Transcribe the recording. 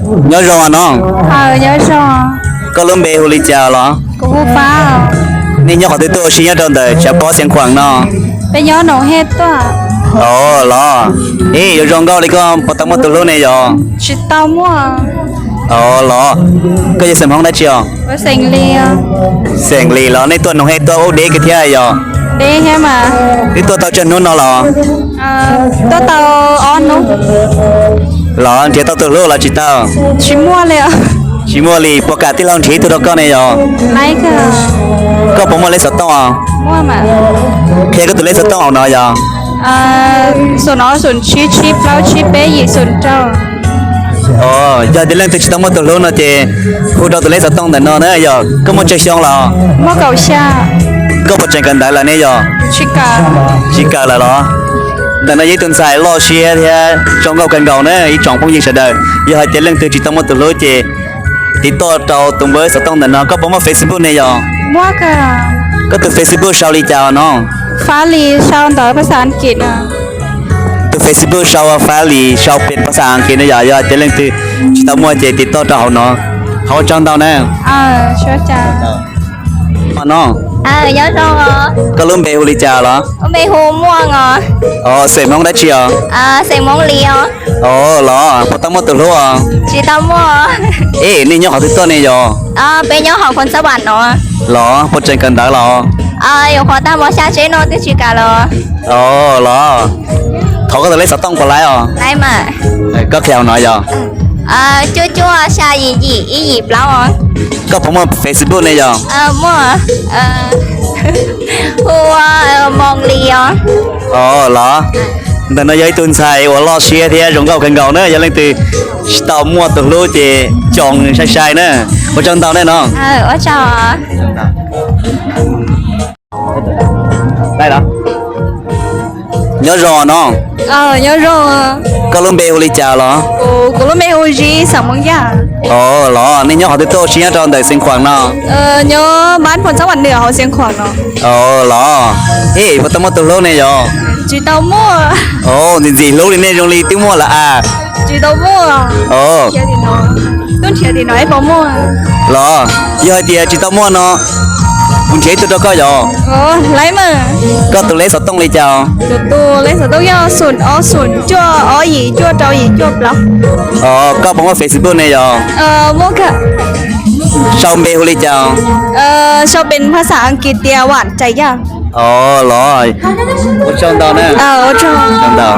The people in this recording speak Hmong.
Nyob zoo no. Koj lub npe hu li cas los? Nej nyob qhov twg tuaj ua si nyob rau ntawm Tshav Pob Xeev Khuam no? Os los, ib yuav zoo nkauj li koj puas tau muaj tus hlub ne yog? Os los, koj yog xeem Hmoob dab tsi os? Xeem Lis los nej tuaj noog hej tuaj ub deb kiag thiab yog? Twb tuaj tau tsawg hnub no los? Los nrhiav tau tus hlub los tsis tau? Tsis muaj li, puas kam tij laug nrhiav ib tug rau koj ne yog? Koj puas muaj lej xov tooj os? Qhia koj tus lej xov tooj hauv no yog? Yog tias leej twg tsis tau muaj tus hlub no ces hu rau tus lej xov tooj ntawm no na yog? Koj muaj tsawg xyoo los? Koj puas tseem kawm ntawv lawm ne yog? Tsis kawm lawm los? Ntawm no yog ib tug ntxhais loj siab thiab zoo nkauj kawg nkaus na ib tsoom phooj ywg sawv daws. Yog hais tias leej twg tsis tau muaj tus hlub ces tiv toj rau tus npawb xov tooj ntawm no. Koj puas muaj Facebook ne yog? Koj tus Facebook sau li cas no? Tus Facebook sau Fab Lis sau pem phas xas Askiv no yog. Yog hais tias leej twg tsis tau muaj ces tiv toj rau hauv no. Thov ua tsaug ntau na. No, koj lub npe hu li cas los? Xeem Hmoob dab tsi os? Os los, puas tau muaj tus hlub os? Ej, nej nyob qhov twg tuaj ne yog? Los, puas tseem kawm ntawv los? Los, thov koj tus lej xov tooj puas laib os? Koj qhia hauv no yog? Koj puas muaj Facebook ne yog? Os los, ntawm no yog ib tug ntxhais uas loj siab thiab zoo nkauj kawg nkaus na. Yog leej twg tsis tau muaj tus hlub ces coj nws sai sai na. Ua tsaug ntau nej no. Nyob zoo no. Koj lub npe hu li cas los? Os los, nej nyob qhov twg tuaj ua si nyob rau ntawm Xeev Khuam no? Os los, ej, puas tau muaj tus hlub ne yog? Os, ntxim ntxim hlub li nej zoo li twb muaj lawm as. Los, yog hais tias tsis tau muaj no, kuv nrhiav ib tug rau koj yog? Koj tus lej xov tooj li cas? Os, koj puas muaj Facebook ne yog? Sau npe hu li cas? Os los, ua tsaug ntau na. Ntau.